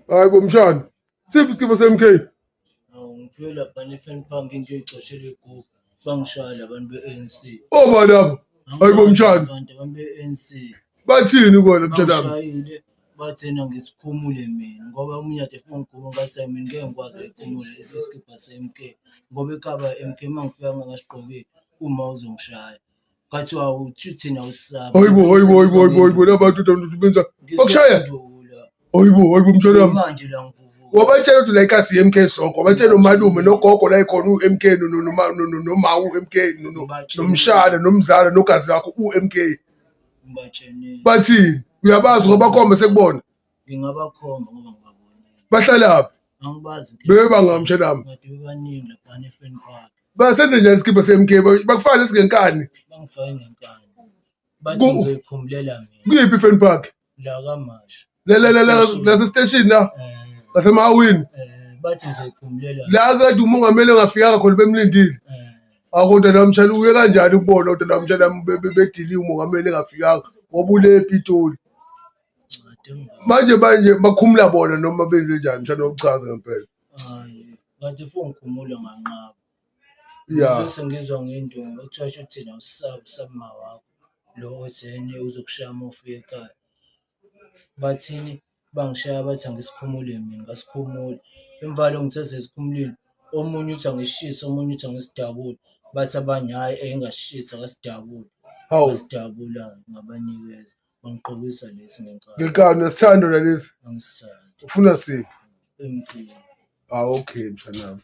Hayi bo mshana. Siphi isikibha se-MK? Awu ngifike lapha ne-fan pump into eyicoshela igubhu. Bangishaya labantu be-ANC. Oba labo. Hayi bo mshana. Abantu be-ANC. Bathini kona mshana wami? Bangishayile bathena ngisikhumule mina ngoba omunye ade efuna ngikhuluma ngathi mina ngeke ngikwazi ukuyikhumula isikibha se-MK ngoba ikhaba MK uma ngifika ngingasigqokile uma uzongishaya. Kwathiwa uthi thina usaba. Hayibo hayibo hayibo hayibo hayibo labantu nto benza. Bakushaya. Hayibo hayibo mshana wami. Manje la ngivuvuka. Wabatshela ukuthi la ikasi MK sonke, wabatshela umalume nogogo la ikhona uMK noma uMK nomshana nomzala nogazi lakho uMK. Ngibatshenile. Bathini? Uyabazi ngoba bakhomba sekubona. Ngingabakhomba ngoba ngibabonile. Bahlalaphi? Angibazi. Bebebanga mshana wami. Kade bebaningi lapha eFan Park. Basenze njani isikibha se-MK? Bakufake lesi ngenkani. Bangifake ngenkani. Bathi ngizoyikhumulela mina. Kuyiphi i-Fan Park? La kaMashu. La la la la lase station la. Lasemahawini. Bathi ngizoyikhumulela. La kade umongameli engafikanga khona bemlindile. Akodwa la mshana uye kanjani kubona kodwa la mshana bediliwe umongameli engafikanga ngoba ule ePitoli. Manje manje bakhumula bona noma benze njani mshana uchaze ngempela. Hayi, ngathi futhi ngikhumule nganqaba. Ya. Ngizwe sengizwa ngendumba kuthiwa sho thina usaba usaba uma wakho lo otheni uzokushaya uma ufika ekhaya. Bathini bangishaya bathi angisikhumule mina ngasikhumula. Emva kwalokho ngithe sesikhumulile omunye uthi angisishise omunye uthi angisidabule. Bathi abanye hhayi engasishisi akasidabule. Hawu. Ngasidabula ngabanikeza bangigqokisa lesi ngenkani. Ngenkani uyasithanda wena lesi? Angisithandi. Ufuna siphi? Emfini. Ah okay mshanami.